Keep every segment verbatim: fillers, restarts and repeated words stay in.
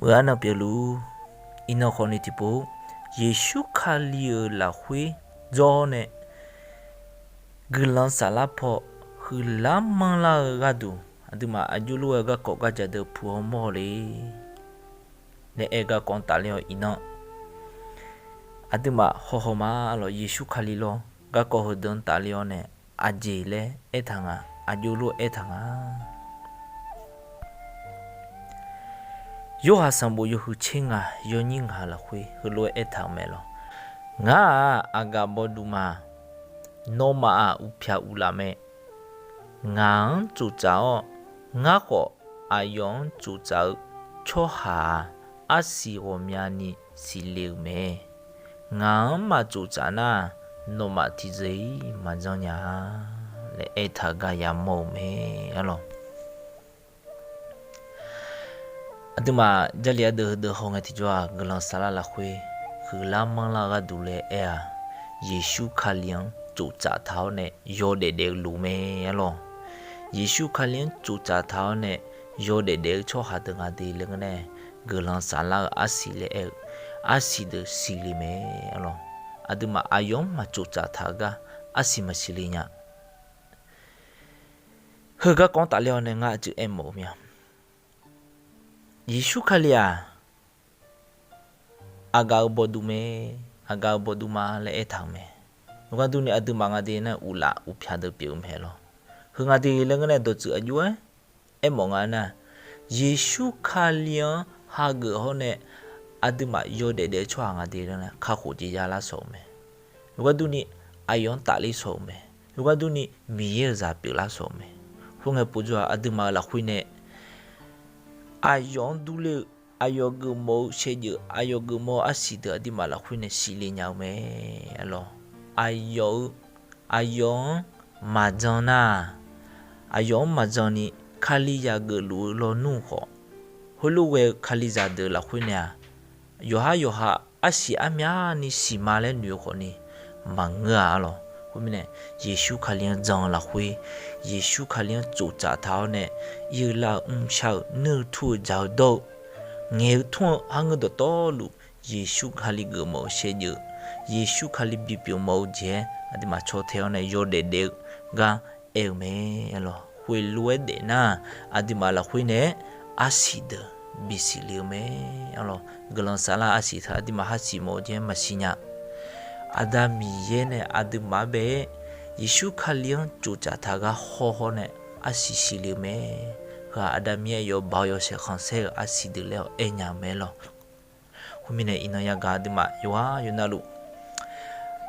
Beuq arnan pyeufluf-ur. Iqnan khawfni tiqpov, Yeqsur Kali-euq lafkhoer jawr-awr nae guiqlanq saflar paw huiqlar manrlar-eu gharduq, aqduimaf aqjox lof-aer garkawv garjaq deuq puq-awr mawr le laer aer-eu garkawv-anr tafler-awr iqnan, aqduimaf hawhaw ma lawq, Yeqsur Kali lawr, garkawv heudeuq-anr tafler-awr nae aqjeq laer aertaq nga, aqjox lof aertaq nga. Yorhaq sanqbof yawhuiq tser ngaq yawnyir ngaq lafkhoer heulof-aer aertaq-euq mae lawq. Ngar-aq aqgaf bawduv ma. Nawmaf-aq uqpyaq uqlaf mae. Ngaq-anr tsoftsaf-awr, ngar khawf aqyawf-anr tsoftsaf-eu tsawrhaq-aq, arsiq ghawqmyani siqle-euq mae. Ngaq-anr maqtsoftsaf nar, nawmaf tiqjeq-ir maqjan nya-a laer aertaq-eu gar yamawr-euq mae. Arlawq, aqduimaf Jarlif ardeuv heudeuv hawngae tiqjawr-aq, guiqlanq saflar lafkhoer huiqlar manrlar-eu gharduq laer aer-aq, Yeqsur Kali-anr tsoftsaf taq-awr nae yawdaef daef-eu luf mae. Arlawq, Yeqsur Kali-anr tsoftsaf taq-awr nae yawdaef daef-eu tsawrhaq deuq nga de laer ngeur nae, guiqlanq saflar-eu arsiq laer aer-eu arsiq deuq siqle mae. Arlawq, aqduimaf aqyawf-anr maqtsoftsaf taq-eu gar arsiq maqsiqle nya. Heugar kawv-anr tafler-awr nae ngar aqjeq aermawf-eu mya. Yeqsur Kali-aq, aqgaf-eu bawduv mae, aqgaf-eu bawduv ma laer aertaq-euq mae. Heugar durni aqduimaf nga de nar uqlaf uqpyaq deuq pyeuf-eu mae lawq. Heu nga de laer ngeur nae dawqtsuif aqjox-aer aermawf nga nar, Yeqsur Kali-anr hageuf hawr nae aqduimaf yawdaef daef-eu tsawrhaq nga de laer kakhof jeq ya lar sawq-euq mae. Heugar durni aqyawf-anr tafler sawq-euq mae. Heugar durni Miqyaer-euq zaq pyeuflar sawq-euq mae. Khoerngae povjawr-aq, aqduimaf-euq lafkhoer nae aqyawf-anr durler-eu, aqyawf geufmawf-eu shaevdzeuf, aqyawf geufmawf-eu arsiq deuq aqduimaf lafkhoer nae siqle nya-eu mae. Arlawq, aqyawf-eu, aqyawf-anr maqjan nar, aqyawf-anr maqjan ni Kalizaq geufluf-eu lawnmr khawf, heulof ghae-eu Kalizaq deuq lafkhoer nae-aq, yawqhar yawqha arsiq armyavni siqma laer noeq-eu khawfni maqngeur-a. Arlawq, khoermirnae, Yeqsur Kali-anr jan-eu lafkhoer, Yeqsur Kali-anr tsoftsaf taq-awr nae, ir-eu lar-eu mrshar-eu nuir-eu tur-eu dzaq-eu dawr-eu ngaeq-eu tmr-eu har ngeur dawqtawvluf, Yeqsur Kali geufmawf-eu shaevdzeuf, Yeqsur Kali bipyeuf mawf-eu jeq-aer aqduimaf caw tae-awr nae yawdaef daef-eu gar aer-eu mae. Arlawq, khoerlof-aer daef nar, aqduimaf lafkhoer nae-aer arsiq deuq bisiq le-eu mae. Arlawq, guiqlanq saflar arsiq teu aqduimaf harsiq mawf-eu jeq-aer maqsiq nya. Aqda Miqyaer nae aqduimaf-anr bae-aer Yeqsur Kali-anr tsoftsaf taq gar hawhaw nae arsiq siqle-eu mae. Heu-aq Aqda Miqyaer yawbaoq yawshaef khanqsaer-eu arsiq deuq laer-awq aer nya-eu mae lawq. Khoermirnae iqnan yagaq aqduimaf yawqha yawqnavluf,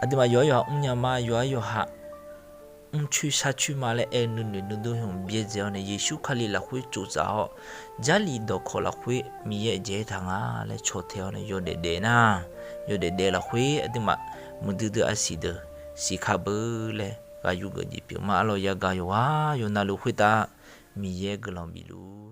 aqduimaf yawqha yawqha mrnya ma, yawqha yawqha mrcoer sharcoer ma laer aer-eu nuinoeq nuidur hmq byaerdzae-awr nae Yeqsur Kali lafkhoer tsoftsaf-awr, Jarlif dawqkawq lafkhoer Miqyaer aqjeq aertaq nga laer caw tae-awr nae yawdaef daef nar, yawdaef daef lafkhoer aqduimaf muiqdui dui arsiq deuq siqkar beu laer ghaq yurgeuf jeq pyeuf ma. Arlawq, yagaq yawqha yawqnavluf khoertav Miqyaer guiqlanq bifluf